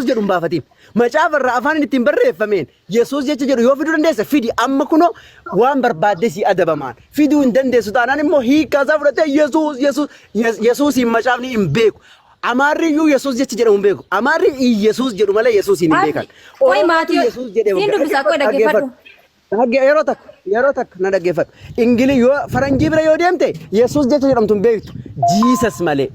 jedhu hin baafatiin. Macaafa irraa afaan inni ittiin barreeffameen Yesuus jecha jedhu yoo fiduu dandeesse fidi amma kunoo waan barbaadde si adabamaan. Fiduu hin dandeessu taanaan immoo hiikkaa isaa fudhatee Yesuus Yesuus Yesuusiin macaafni hin beeku. Amaarri iyyuu Yesuus jecha jedhamu hin beeku. Amaarri Iyesuus jedhu malee Yesuusiin hin Abdi, beekan. qoy Oromootu Maatiyoo Yesuus jedhee siin dubbisa qoy dhaggeeffadhu. Dhagge yeroo takka yeroo takka na dhaggeeffadhu. Ingili yoo faranjii bira yoo deemte Yesuus jecha jedhamtu hin beektu. Jesus malee.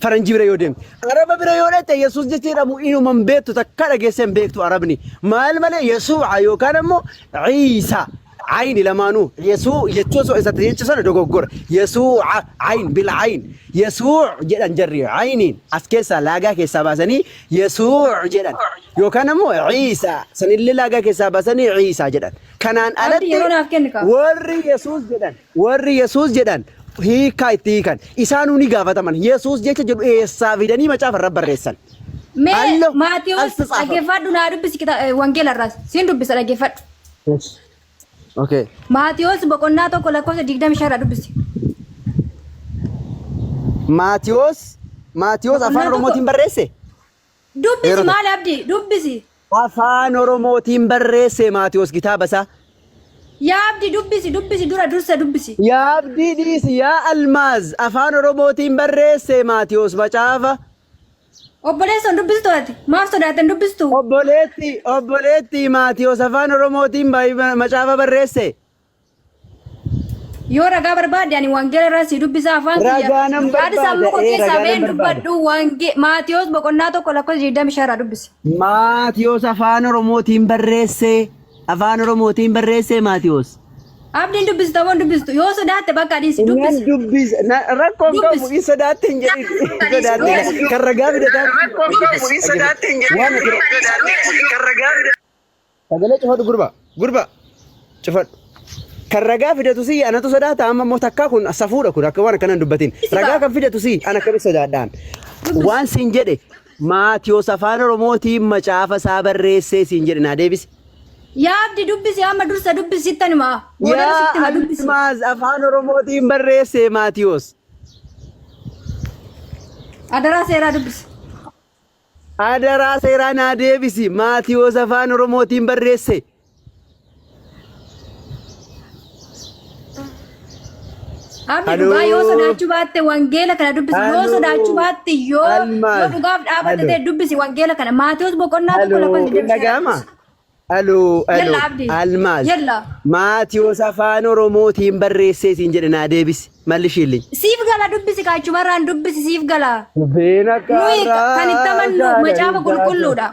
Faranjii bira yoo deemte. Araba bira yoo dhaqxe Yesuus jecha jedhamu inuma hin beektu takka dhageessee hin beektu Arabni. Maal malee Yesuu'a yookaan ammoo Iisaa. Ayni lamaanuu Yesuu jechuu osoo isatti jecha sana dogoggora. Yesuu'a ayn bil ayn. Yesuu jedhan jarri ayniin as keessaa laagaa keessaa baasanii Yesuu jedhan. Yookaan ammoo Iisaa sanillee laagaa keessaa baasanii Iisaa jedhan. Kanaan Abdi alatti yeroo naaf kenni kaa. warri Yesuus jedhan warri Yesuus jedhan hiikaa itti hiikan. Isaanuu ni gaafataman. Yesuus jecha jedhu eessaa fidanii macaafa irra barreessan. Mee Allo Maatiyos altsatsaafam. dhaggeeffadhu naa dubbisi wangeela irraas. Siin dubbisa dhaggeeffadhu. Okay. Maatiyos boqonnaa 1 lakkoofsa 25 irraa dubbisi. Maatiyoos Maatiyoos afaan Boqonnaa 1 Oromootiin barreesse? Dubbisi Yeroo maali abdi dubbisi. Afaan Oromootiin barreesse Maatiyoos kitaaba isaa. Yaa abdi dubbisi dubbisi dura dursa dubbisi. Yaa abdii dhiisi yaa Almaaz afaan Oromootiin barreesse Maatiyoos macaafa. Obboleessa hin dubbistu ati? Maaf sodaatte hin dubbistu? Obboleetti obboleetti Maatiyoos afaan Oromootiin macaafa barreesse. Yoo ragaa barbaadde ani wangeela irraa sii dubbisa afaan kiyya. Ragaa nan Yaada barbaada sammuu koo ee keessaa ragaa ba'een nan barbaada. dubbadhu wange Maatiyoos boqonnaa 1 lakkoofsa 25 irraa dubbisi. Maatiyoos afaan Oromootiin barreesse. Afaan Oromootiin barreesse Maatiyoos. Abdiin dubbista moo hin dubbistu? Yoo sodaatte bakka dhiisi Nan dubbisi. dubbisa. Rakkoon qabu Dubbisi. hin sodaatte hin jedhin. Hin sodaatte. Kan ragaa fidataa. Waan ati Sagalee cufadhu gurba. Gurba. Cufadhu. Kan ragaa fidatu si anatu sodaata amma immoo takkaa kun safuudha kun akka waan akkana hin dubbatin. Dubbisi Ragaa kaa. kan fidatu si ana akkamitti sodaadhaan. Dubbisi. Waan siin jedhe Maatiyoos afaan Oromootiin macaafa isaa barreessee siin jedhe naa deebisi. Yaa Abdi dubbisi amma dursa dubbisi sittan hima. Boodarra Yaa sitti hima dubbisi. Almaaz afaan Oromootiin barreesse Maatiyoos. Adaraa seeraa dubbisi. Adaraa seeraa naa deebisi Maatiyoos afaan Oromootiin barreesse. Abdi dhugaa yoo Haloo. sodaachuu baatte wangeela kana dubbisi yoo Haloo. sodaachuu baatte yoo yoo Almaaz. dhugaaf dhaabatte Haloo. ta'e dubbisi wangeela kana Maatewos boqonnaa 1 Haloo. lakkoofsa Hin 25 dhaga'ama? dubbisi. Haloo. Haloo. Yalla Abdi. Almaaz. Yalla. Maatiyoos afaan Oromootiin barreessee siin jedhe naa deebisi. Malli shiilliin. Siif gala dubbisi kaachumarraan dubbisi siif gala. Dubbiin akka Nuyi kan itti amannu har'aa macaafa qulqulluudha.